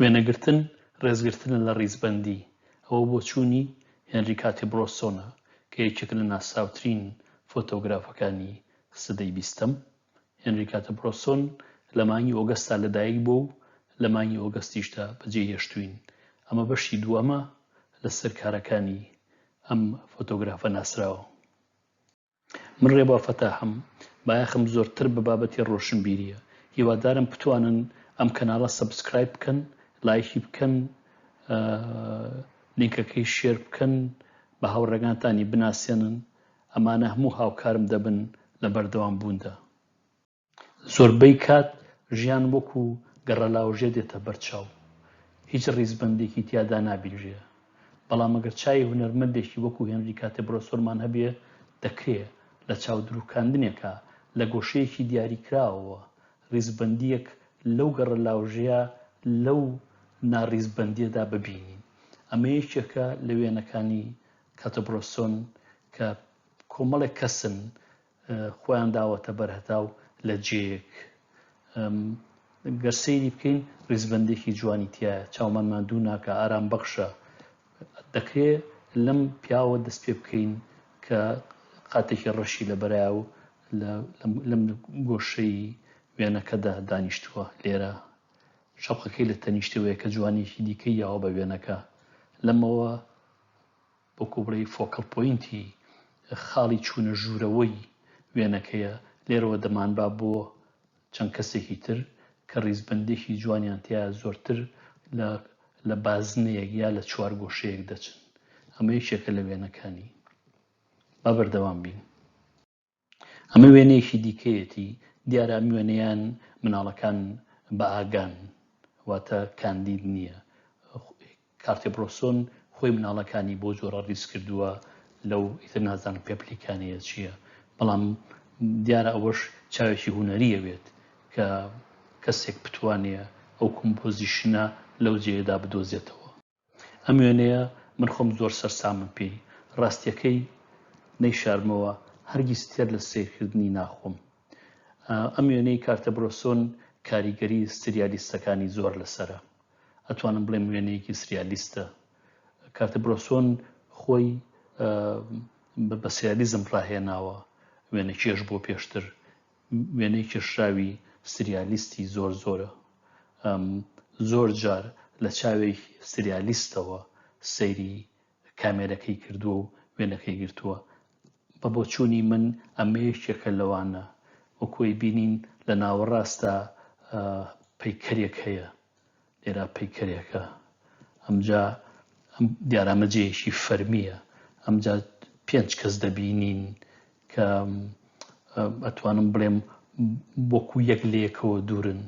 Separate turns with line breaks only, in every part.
وێنەگرتن ڕێزگرتنە لە ڕیزبەندی، ئەوە بۆچوونی هێنری کاتێ برۆسۆنە کە یەکێکە لە ناسراوترین فۆتۆگرافەکانی سەدەی بیستەم. هێنری کاتێ برۆسۆن لە مانگی ئۆگەستا لەدایک بووە و لە مانگی ئۆگەستیشدا بەجێی هێشتووین. ئەمە بەشی دووەمە لەسەر کارەکانی ئەم فۆتۆگرافە ناسراوە. من ڕێبوا فەتاحم، بایەخم زۆرتر بە بابەتی ڕۆشنبیریە، هیوادارم بتوانن ئەم کەناڵە subscribe بکەن، لایکی بکەن، لینکەکەی share بکەن، بە هاوڕێگانتانی بناسێنن، ئەمانە هەموو هاوکارم دەبن لە بەردەوام بووندا. زۆربەی کات ژیان وەکو گەڕەلاوژێ دێتە بەر چاو، هیچ ڕیزبەندێکی تیادا نابینرێ. بەڵام ئەگەر چاوی هونەرمەندێکی وەکو هێنری کاتێ برۆسۆنمان هەبێ، دەکرێ لە چاودروکاندنێکا لە گۆشەیەکی دیاریکراوەوە ڕیزبەندییەک لەو گەڕەلاوژەیە لەو ناڕیزبەندییەدا ببینین. ئەمە یەکێکە لە وێنەکانی کاتێ برۆسۆن کە کۆمەڵێک کەسن خۆیان داوەتە بەر هەتاو لە جێیەک گەر سەیری بکەین ڕیزبەندێکی جوانی تایە چاومان ماندوو ناکە ئارام بەخشە دەکرێ لەم پیاوە دەست پێ بکەین کە قاتێکی ڕەشی لە بەرایە و لەم گۆشەی وێنەکەدا دانیشتووە لێرە شەپقەکەی لە تەنیشتەوەیە کە جوانیەکی دیکەی یاوە بە وێنەکە لەمەوە وەکو بڵێی focal point ی خاڵی چوونە ژوورەوەی وێنەکەیە، لێرەوە دەمانبا بۆ چەند کەسێکی تر کە ڕیزبەندێکی جوانیان تیایە زۆرتر لە لە بازنەیەک یا لە چوارگۆشەیەک دەچن. ئەمە یەکێکە لە وێنەکانی. با بەردەوام بین. ئەمە وێنەیەکی دیکەیەتی، دیارە ئەم وێنەیان مناڵەکان بە ئاگان، واتە کاندید نییە. کارتێ برۆسۆن خۆی مناڵەکانی بۆ جۆرە ڕیز کردووە لەو ئیتر نازانم پێپلیکانەیە چییە، بەڵام دیارە ئەوەش چاوێکی هونەرییە بێت کە کەسێک بتوانێ ئەو composition ە لەو جێیەدا بدۆزێتەوە. ئەم وێنەیە من خۆم زۆر سەرسامم پێی، ڕاستیەکەی نەیشارمەوە هەرگیز تێر لە سەیرکردنی ناخۆم. ئەم وێنەی کارتە برۆسۆن کاریگەری سریالیستەکانی زۆر لەسەرە. ئەتوانم بڵێم وێنەیەکی سریالیستە. کارتە برۆسۆن خۆی بە سریالیزم ڕاهێناوە، وێنەکێش بۆ پێشتر وێنەی کێشراوی سریالیستی زۆر زۆرە. زۆر جار لە چاوێکی سریالیستەوە سەیری کامێرەکەی کردووە و وێنەکەی گرتووە. بە بۆچوونی من ئەمە یەکێکە لەوانە. وەکو ئەیبینین لە ناوەڕاستا پەیکەرێک هەیە. لێرە پەیکەرێکە. ئەمجا دیارە ئەمە جێیەکی فەرمییە. ئەمجا پێنج کەس دەبینین کە ئەتوانم بڵێم وەکو یەک لە یەکەوە دوورن.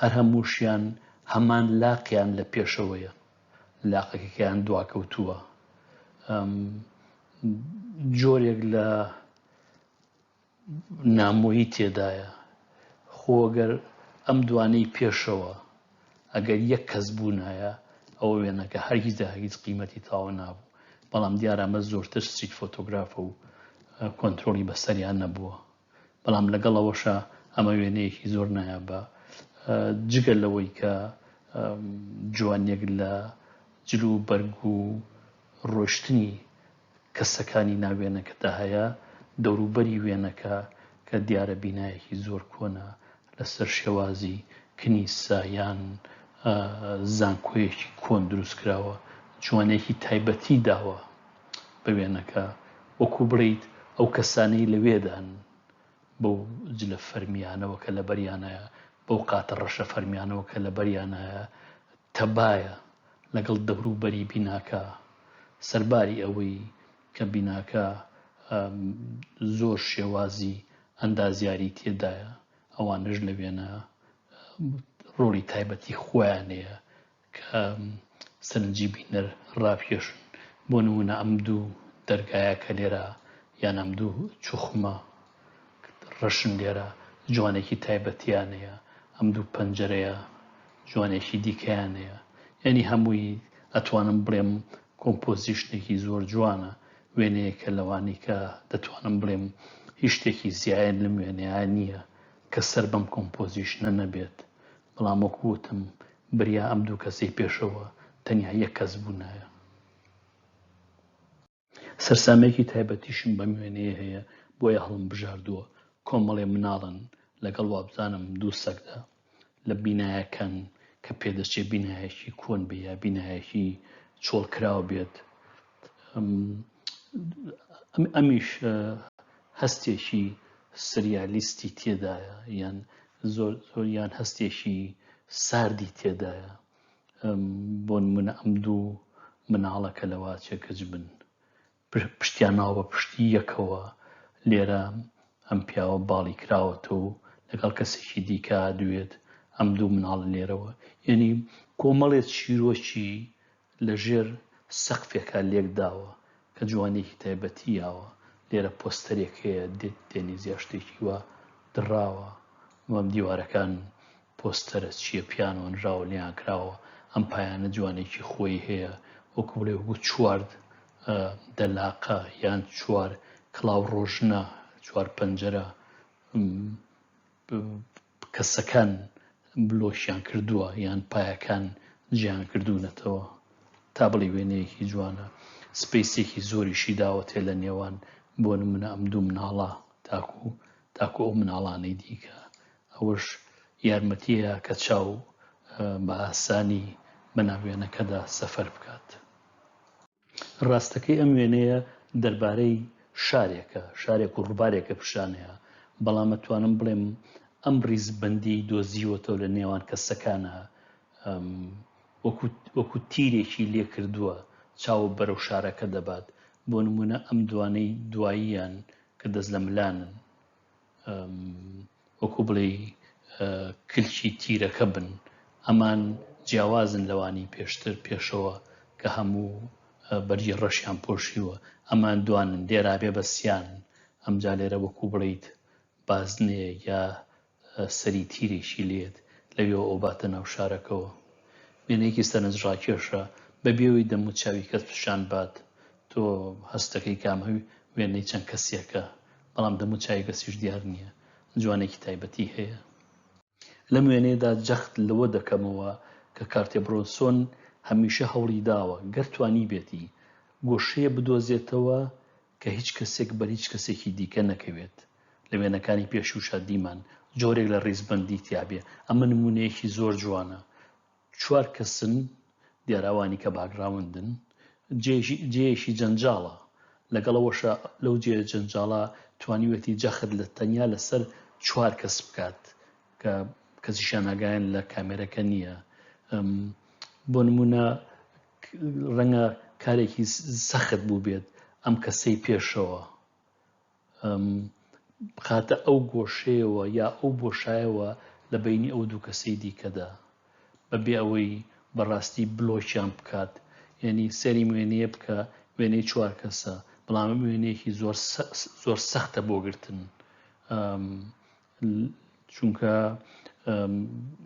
هەر هەمووشیان هەمان لاقیان لە پێشەوەیە. لاقەکەیان دواکەوتووە. جۆرێک لە نامۆیی تێدایە. خۆ گەر ئەم دوانەی پێشەوە ئەگەر یەک کەس بوونایە ئەوە وێنەکە هەرگیز لە هەرگیز قیمەتی تەواو نابوو. بەڵام دیارە ئەمە زۆرتر street photograph ە و کۆنترۆڵی بەسەریان نەبووە. بەڵام لەگەڵ ئەوەشا ئەمە وێنەیەکی زۆر نایابە. جگە لەوەی کە جوانیەک لە جل و بەرگ و ڕۆشتنی کەسەکانی ناو وێنەکەدا هەیە، دەوروبەری وێنەکە کە دیارە بینایەکی زۆر کۆنە لەسەر شێوازی کنیسە یان زانکۆیەکی کۆن دروست کراوە، جوانیەکی تایبەتی داوە بە وێنەکە، وەکو بڵێیت ئەو کەسانەی لەوێدان بەو جلە فەرمیانەوە کە لەبەریانایە، بەو قاتە ڕەشە فەرمیانەوە کە لەبەریانایە تەبایە لەگەڵ دەوروبەری بیناکە، سەرباری ئەوەی کە بیناکە زۆر شێوازی ئەندازیاری تێدایە، ئەوانەش لە وێنە ڕۆڵی تایبەتی خۆیان هەیە کە سەرنجی بینەر ڕابکێشن. بۆ نموونە ئەم دوو دەرگایە کە لێرە یان ئەم دوو چوخمە ڕەشن لێرە جوانێکی تایبەتیان هەیە، ئەم دوو پەنجەرەیە جوانێکی دیکەیان هەیە. یانی هەمووی ئەتوانم بڵێم composition ێکی زۆر جوانە، وێنەیەکە لەوانەی کە دەتوانم بڵێم هیچ شتێکی زیایە لەم وێنەیە نییە کە سەر بەم composition ە نەبێت. بەڵام وەکو وتم. بریا ئەم دوو کەسەی پێشەوە تەنیا یەک کەس بوونایە. سەرسامێکی تایبەتیشم بەم وێنەیە هەیە بۆیە هەڵمبژاردووە، کۆمەڵێ مناڵن لەگەڵ وابزانم دوو سەگدا لە بینایەکان کە پێدەچێ بینایەکی کۆن بێ یا بینایەکی چۆڵکراو بێت. ئەمیش هەستێکی سریالیستی تێدایە یان زۆر زۆر یان هەستێکی ساردی تێدایە. بۆ نمونە ئەم دوو مناڵە کە لەواچێ کچ بن پشتیان ناوە بە پشتی یەکەوە، لێرە ئەم پیاوە باڵی کراوەتەوە و لەگەڵ کەسێکی دیکە ئەدوێت، ئەم دوو مناڵە لێرەوە یەنی کۆمەڵێ چیرۆکی لە ژێر سەقفێکا لێک داوە کە جوانیەکی تایبەتی یاوە، لێرە پۆستەرێک هەیە دێنیز یا شتێکی وا دڕاوە، دیوارەکان پۆستەرە چیە پیانۆ نراوە لێیان کراوە ئەم پایانە جوانێکی خۆی هەیە وەکو بڵێ وەکو چوار دەلاقە یان چوار کڵاو ڕۆژنە چوار پەنجەرە کەسەکان بلۆکیان کردووە یان پایەکان جیان کردوونەتەوە تا بڵێ وێنەیەکی جوانە space ێکی زۆریشی داوەتێ لە نێوان بۆ نمونە ئەم دوو مناڵە تاکو تاکو ئەو مناڵانەی دیکە ئەوەش یارمەتییە کە چاو بە ئاسانی بەناو وێنەکەدا سەفەر بکات. ڕاستەکەی ئەم وێنەیە دەربارەی شارێکە، شارێک و ڕووبارێکە پیشانەیە، بەڵام ئەتوانم بڵێم ئەم ڕیزبەندیەی دۆزیوەتەوە لە نێوان کەسەکانا وەکو تیرێکی لێ کردووە چاو بەرەو شارەکە دەبات، بۆ نموونە ئەم دوانەی دواییان کە دەست لە ملانن وەکو بڵێی کلکی تیرەکە بن، ئەمان جیاوازن لەوانی پێشتر پێشەوە کە هەموو بەرگی ڕەشیان پۆشیوە، ئەمان دوانن لێرا بێ بە سیان، ئەمجا لێرە وەکو بڵێیت بازنەیەک یا سەری تیرێکی لێت لەوێوە ئەوباتە ناو شارەکەوە. وێنەیەکی سەرنجڕاکێشە بەبێ ئەوەی دەموچاوی کەس پیشان بات تۆ هەست دەکەی کە ئەمە وێنەی چەند کەسێکە بەڵام دەموچاوی کەسیش دیار نییە جوانێکی تایبەتی هەیە. لەم وێنەیەدا جەخت لەوە دەکەمەوە کە کارتێ برۆنسۆن هەمیشە هەوڵی داوە گەر توانیبێتی گۆشەیە بدۆزێتەوە کە هیچ کەسێک بەر هیچ کەسێکی دیکە نەکەوێت لە وێنەکانی پێشووشا دیمان جۆرێک لە ڕیزبەندی تیابێ ئەمە نموونەیەکی زۆر جوانە چوار کەسن دیارە ئەوانی کە background ن جێیەکی جەنجاڵە لەگەڵ ئەوەشا لەو جێ جەنجاڵە توانیوێتی جەخت لە تەنیا لەسەر چوار کەس بکات کە کەسیشیان ئاگایان لە کامێرەکە نییە بۆ نمونە ڕەنگە کارێکی سەخت بوو بێت ئەم کەسەی پێشەوە بخاتە ئەو گۆشەیەوە یا ئەو بۆشایەوە لە بەینی ئەو دوو کەسەی دیکەدا بەبێ ئەوەی بەڕاستی بلۆکیان بکات یعنی سەری وێنەیە بکە وێنەی چوار کەسە بەڵام ئەم وێنەیەکی زۆر زۆر سەختە بۆ گرتن چونکە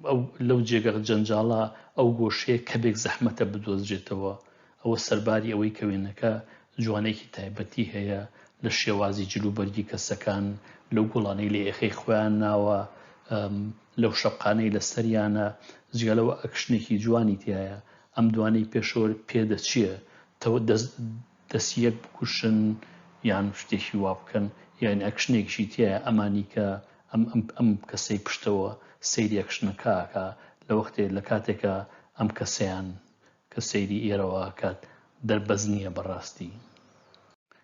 ئەو لەو جێگە جەنجاڵە ئەو گۆشەیە کەمێک زەحمەتە بدۆزرێتەوە ئەوە سەرباری ئەوەی کە وێنەکە جوانێکی تایبەتی هەیە لە شێوازی جلوبەرگی کەسەکان لەو گوڵانەی لە ئێخەی خۆیان ناوە لەو شەپقانەی لەسەریانە جگە لەوە ئەکشنێکی جوانی تایە ئەم دوانەی پێشەوە پێدەچێ دەستی یەک بکوشن یان شتێکی وا بکەن یان ئەکشنێکیشی تیایە ئەمانی کە ئەم ئەم ئەم کەسەی پشتەوە سەیری ئەکشنەکە ئەکا لە وەختێ لە کاتێکا ئەم کەسەیان کە سەیری ئێرەوە ئەکات دەربەست نییە بەڕاستی.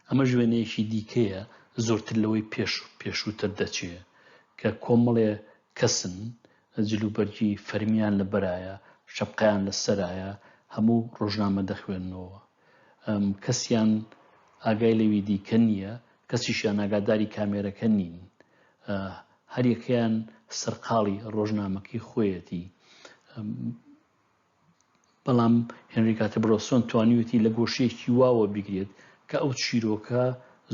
ئەمەش وێنەیەکی دیکەیە زۆرتر لەوەی پێش پێشووتر دەچێ کە کۆمەڵێ کەسن جلوبەرگی فەرمیان لەبەرایە شەپقەیان لەسەرایە هەموو ڕۆژنامە دەخوێننەوە کەسیان ئاگای لەوی دیکە نییە، کەسیشیان ئاگاداری کامێرەکە نین. هەریەکەیان سەرقاڵی ڕۆژنامەکەی خۆیەتی. بەڵام هێنری کاتێ برۆنسۆن توانیویەتی لە گۆشەیەکی واوە بیگرێت کە ئەو چیرۆکە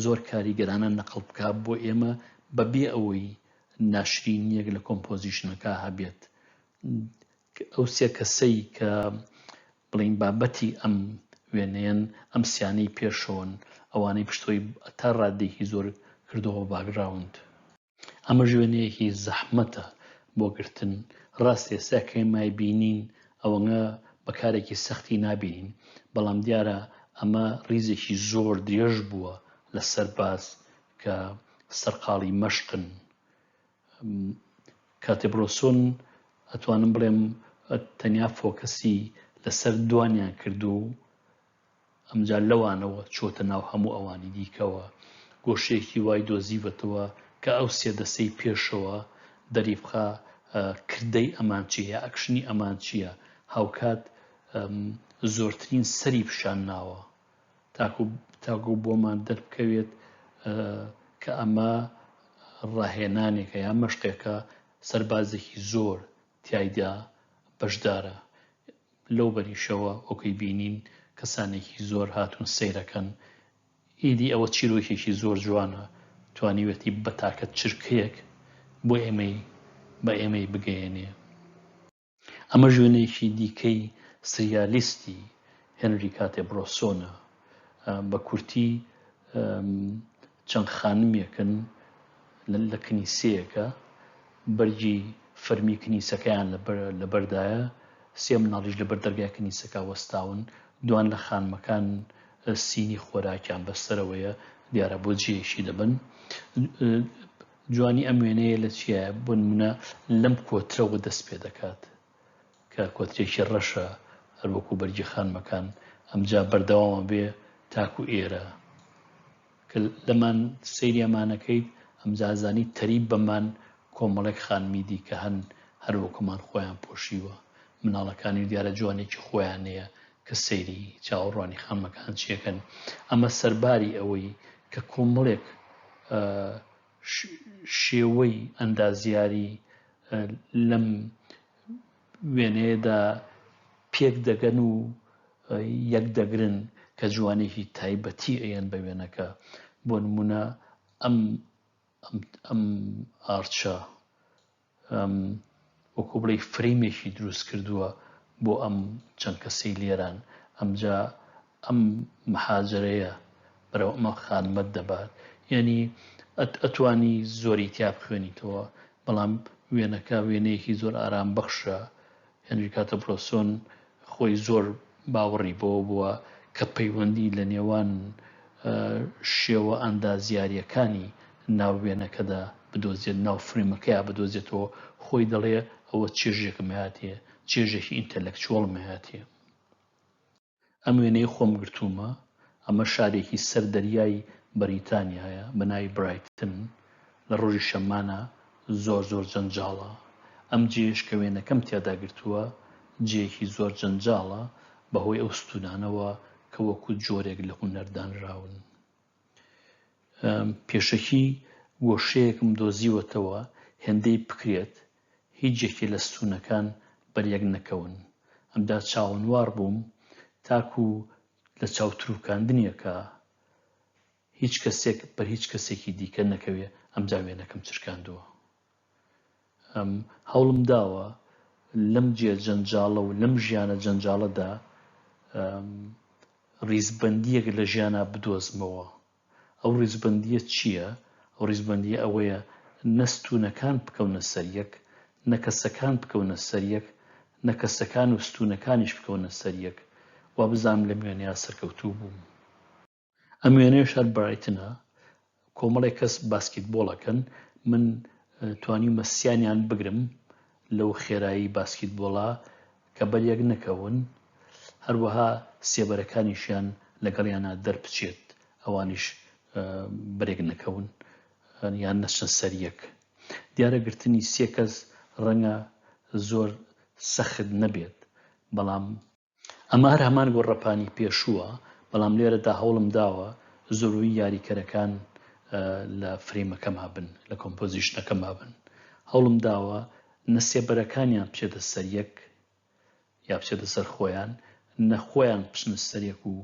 زۆر کاریگەرانە نەقڵ بکات بۆ ئێمە بەبێ ئەوەی ناشرینییەک لە composition ەکە هەبێت. ئەو سێ کەسەی کە بڵێین بابەتی ئەم وێنەیەن، ئەم سیانەی پێشەوەن، ئەوانەی پشتەوەی تا ڕادەیەکی زۆر کردووە بە background. ئەمەش وێنەیەکی زەحمەتە بۆ گرتن، ڕاستە ئێستا کە ئێمە ئەیبینین ئەوەنە بە کارێکی سەختی نابینین، بەڵام دیارە ئەمە ڕیزێکی زۆر درێژ بووە لە سەرباز کە سەرقاڵی مەشقن. کاتێ برۆسۆن ئەتوانم بڵێم تەنیا فۆکەسی لەسەر دوانیان کردووە و ئەمجا لەوانەوە چۆتە ناو هەموو ئەوانی دیکەوە، گۆشەیەکی وای دۆزیوەتەوە کە ئەو سێ دەسەی پێشەوە دەریبخا کردەی ئەمان چییە یا ئەکشنی ئەمان چییە، هاوکات زۆرترین سەری پیشان ناوە تاکو تاکو بۆمان دەربکەوێت کە ئەمە ڕاهێنانێکە یا مەشقێکە سەربازێکی زۆر تیایدا بەشدارە. لەو بەریشەوە وەکوی بینین کەسانێکی زۆر هاتوون سەیرەکەن ئیدی ئەوە چیرۆکێکی زۆر جوانە توانیوێتی بە تاکە چرکەیەک بۆ ئێمەی بە ئێمەی بگەیەنێ. ئەمەش وێنەیەکی دیکەی سریالیستی هێنری کاتێ برۆسۆنە. بە کورتی چەند خانمێکن لە کنیسەیەکە بەرگی فەرمی کنیسەکەیان لەبەردایە، سێ مناڵیش لەبەر دەرگای کنیسەکە وەستاون، دوان لە خانمەکان سینی خۆراکیان بەسەرەوەیە، دیارە بۆ جێیەکی دەبەن. جوانی ئەم وێنەیە لە چیایە؟ بۆ نمونە لەم کۆترەوە دەست پێ دەکات کە کۆترێکی ڕەشە هەروەکو بەرگی خانمەکان، ئەمجا بەردەوامە بێ تاکو ئێرە. کە لەمان سەیری ئەمانەکەیت ئەمجا ئەزانی تەریب بەمان کۆمەڵێک خانمی دیکە هەن هەر وەکومان خۆیان پۆشیوە مناڵەکانیش دیارە جوانێکی خۆیان هەیە کە سەیری چاوەڕوانی خانمەکان چیەکەن ئەمە سەرباری ئەوەی کە کۆمەڵێک شێوەی ئەندازیاری لەم وێنەیەدا پێک دەگەن و یەک دەگرن کە جوانێکی تایبەتی ئەیەن بە وێنەکە بۆ نمونە ئەم ئەم ئارچە وەکو بڵێی فرەیمێکی دروست کردووە بۆ ئەم چەند کەسەی لێران ئەمجا ئەم مەحاجەرەیە بەرەو ئەمە خانمەت دەبات یعنی ئەتوانی زۆری تیا بخوێنیتەوە بەڵام وێنەکە وێنەیەکی زۆر ئارام بەخشە هێنری کاتە برۆسۆن خۆی زۆر باوەڕی بەوە بووە کە پەیوەندی لە نێوان شێوە ئەندازیارییەکانی ناو وێنەکەدا بدۆزێت، ناو فرەیمەکەیا بدۆزێتەوە، خۆی دەڵێ ئەوە چێژێکم هاتیە، چێژێکی ئینتەلەکچوەڵم هاتیە. ئەم وێنەی خۆم گرتوومە، ئەمە شارێکی سەر دەریای بەریتانیایە بە ناوی برایتن، لە ڕۆژی شەممانە زۆر زۆر جەنجاڵە، ئەم جێیەش کە وێنەکەم تیادا گرتووە جێیەکی زۆر جەنجاڵە بەهۆی ئەو ستوونانەوە کە وەکو جۆرێک لە هونەر دانراون. پێشەکی گۆشەیەکم دۆزیوەتەوە هێندەی بکرێت هیچ یەکێ لە ستوونەکان بەریەک نەکەون. ئەمجا چاوەنواڕ بووم تاکو لە چاوتروکاندنێکا هیچ کەسێک بەر هیچ کەسێکی دیکە نەکەوێ ئەمجا وێنەکەم چرکاندووە. هەوڵم داوە لەم جێ جەنجاڵە و لەم ژیانە جەنجاڵەدا ڕیزبەندییەک لە ژیانا بدۆزمەوە. ئەو ڕیزبەندییە چییە؟ ئەو ڕیزبەندییە ئەوەیە نە ستوونەکان بکەونە سەر یەک، نە کەسەکان بکەونە سەر یەک، نە کەسەکان و ستوونەکانیش بکەونە سەر یەک. وابزانم لەم وێنەیە سەرکەوتوو بووم. ئەم وێنەیەش هەر برایتنە، کۆمەڵێک کەس باسکیتبۆڵ ئەکەن، من توانیومە سیانیان بگرم لەو خێرایی باسکیتبۆڵە کە بەریەک نەکەون، هەروەها سێبەرەکانیشیان لەگەڵیانا دەربچێت ئەوانیش بەرێک نەکەون یان نەچنە سەر یەک. دیارە گرتنی سێ کەس ڕەنگە زۆر سەخت نەبێت، بەڵام. ئەمە هەر هەمان گۆڕەپانی پێشووە، بەڵام لێرەدا هەوڵم داوە زۆربەی یاریکەرەکان لە فرەیمەکەما بن، لە کۆمپۆزیشنەکەما بن. هەوڵم داوە نە سێبەرەکانیان بچێتە سەر یەک یا بچێتە سەر خۆیان، نە خۆیان بچنە سەر یەک و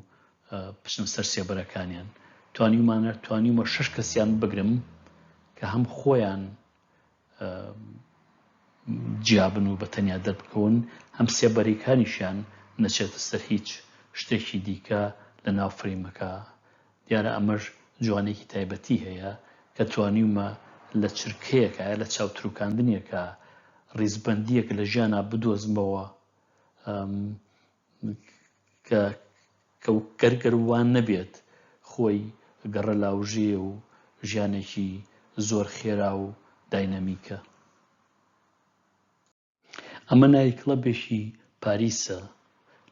بچنە سەر سێبەرەکانیان. توانیومانە توانیومە شەش کەسیان بگرم کە هەم خۆیان جیابن و بە تەنیا دەربکەون، هەم سێبەریکانیشیان نەچێتە سەر هیچ شتێکی دیکە لە ناو فرەیمەکە. دیارە ئەمەش جوانیەکی تایبەتی هەیە کە توانیومە لە چرکەیەکا یا لە چاوتروکاندنێکا ڕیزبەندیەک لە ژیانا بدۆزمەوە. کە گەر گەر وا نەبێت خۆی گەڕەلاوژێ و ژیانێکی زۆر خێرا و داینامیکە. ئەمە نایت کڵەبێکی پاریسە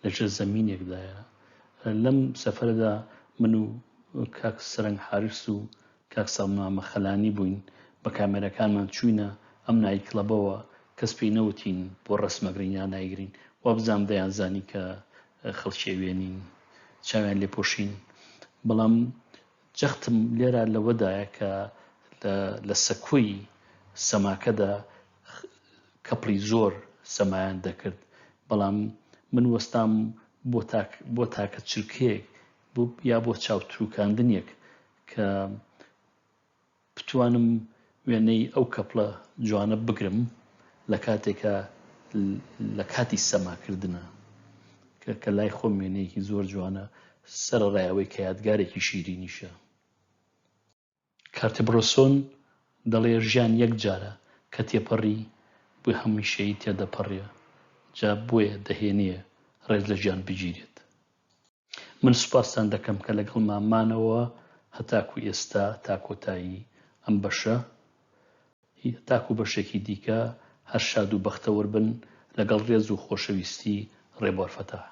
لە ژێر زەمینێکدایە. لەم سەفەرەدا من و کاک سەرەنگ حارس و کاک سامان مەخەلانی بووین بە کامێرەکانمان چووینە ئەم نایت کڵەبەوە کەس پێی نەوتین بۆ ڕەسمەگرین یا نایگرین وابزانم دەیانزانی کە خەڵکی ئەوێ نین چاویان لێ پۆشین بەڵام جەختم لێرە لەوەدایە کە لە سەکۆی سەماکەدا کەپڵی زۆر سەمایان دەکرد بەڵام من وەستام بۆ تاک بۆ تاکە چرکەیەک یا بۆ چاوتروکاندنێک کە بتوانم وێنەی ئەو کەپڵە جوانە بگرم لە کاتێکا لە کاتی سەماکردنا کە کە لای خۆم وێنەیەکی زۆر جوانە سەرەڕای ئەوەی کە یادگارێکی شیرینیشە. کارتێبرۆسۆن دەڵێ ژیان یەک جارە کە تێپەڕی بۆ هەمیشەیی تێدەپەڕێ جا بۆیە دەهێنێ ڕێز لە ژیان بگیرێت. من سوپاستان دەکەم کە لەگەڵمان مانەوە هەتاکو ئێستا تا کۆتایی ئەم بەشە تاکو بەشێکی دیکە هەر شاد و بەختەوەر بن لەگەڵ ڕێز و خۆشەویستی ڕێبوار فەتاح.